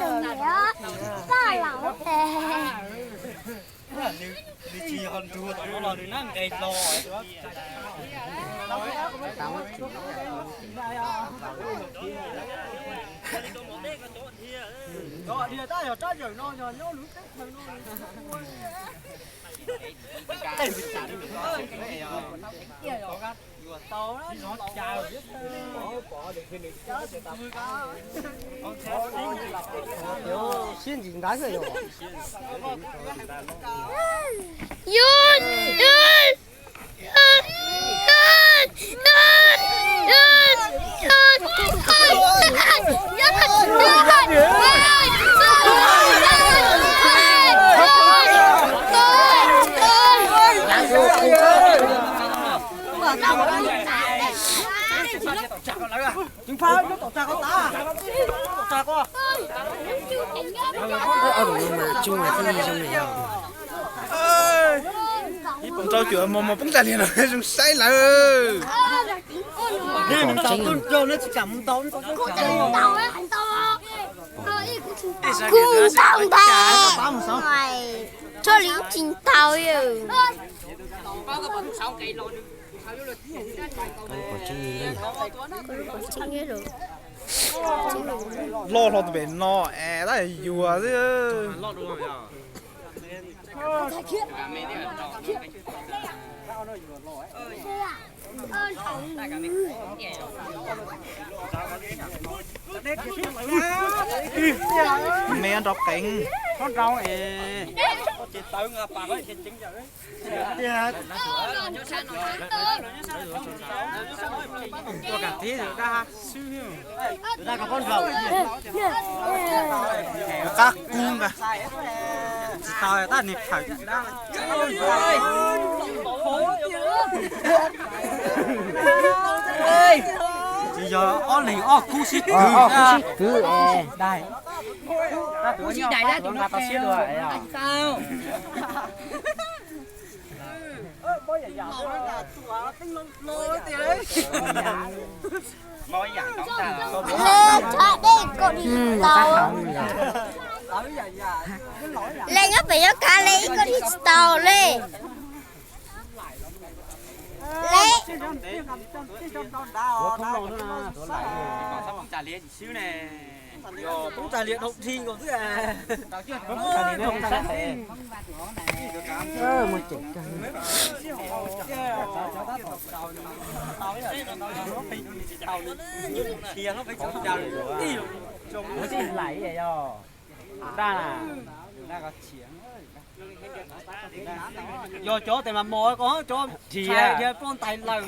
rau niam, paj laus tes. Nws tsis yog nruag tom no los nws nab nqes hlo. Dhia tab yog rab yawm no yog nyob lub teb chaws no. Siab ntsis ntawd xwb yog. Ob tug no mas tsuj mas thiaj zoo li yog. Rau cuam mos mos poob tag li no zoo saib lawm. Kuv ntau ntau, txhaj li tsis ntau. Loj hlo tus pem no es tab yuag xwb. Me nrov qees. Ua kam tib daj xwb. Qab kub nqa. Tsis tau tab nig phawm dab. Tsis yog ob leeg ob kub sib kwv. Dai. Kub sib dais dab tus nqa tau siab dua. Lawv txhob dej kom dim tau. Lawv nyob pem yuav kav lawv ib kom dim tsis tau li. Lawv Yog cov tes mas mos ko cov dhia dhia plob ntais lawm.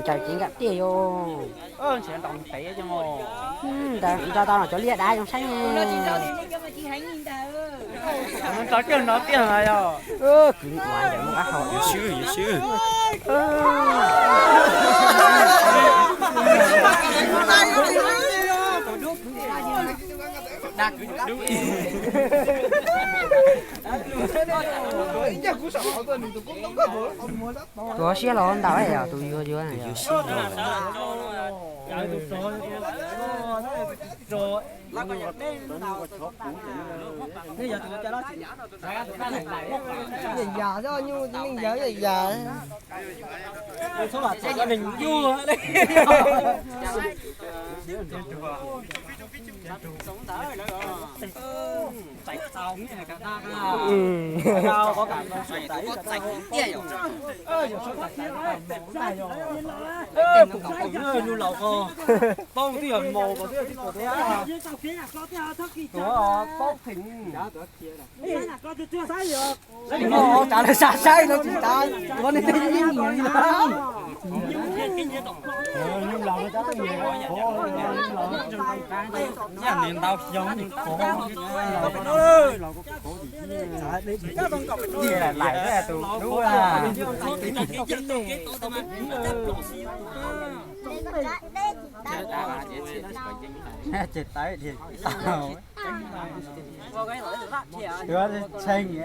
Cas ceev nram tiaj yog. Nrau tau los cov liaj dav zoo saib. Nrau coj no tiaj yog. Kwv ua ntawm qab hau. Swb swb. Tus siab los ntawm yog tus yuag yuag. Yam yam, nyuj neej yam yam. Paub twb yog mus kom twb tsis tuav, paub theem. Tsav lawv sab saib no tsis tas, tuav nej tej yeej mus li lawm. Ntau xyoo lais tus dub. Ces tawv dhia tau. Tshee.